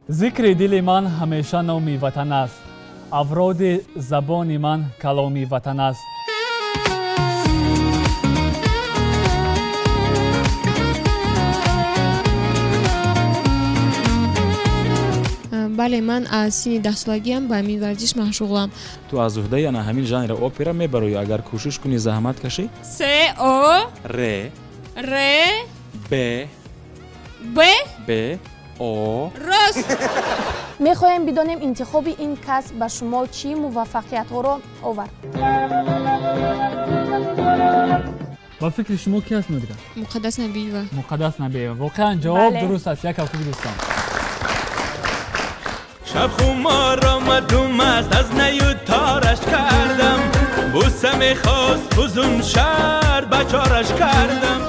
Зикри дили ман ҳамеша номи ватан аст, авроди забони ман каломи ватан аст. Бале, ман аз синни 10-солагиам ба ҳамин варзиш машғулам. Ту аз уҳдаи ана ҳамин жанри опера мебароӣ, агар кӯшиш кунӣ, заҳмат кашӣ. С О Р Р Б Б Б О. Рост. Мехоҳем бидонем, интихоби ин касб ба шумо чӣ муваффақиятҳоро овард. Ба фикри шумо ки аст, Нодира? Муқаддас Набиева. Муқаддас Набиева. Воқеан, ҷавоб Бале. дуруст аст. Як кафкӯби, дӯстон. Шаб хумор омадум, аст аз наю тораш кардам, буса мехост фузун шар, ба чораш кардам.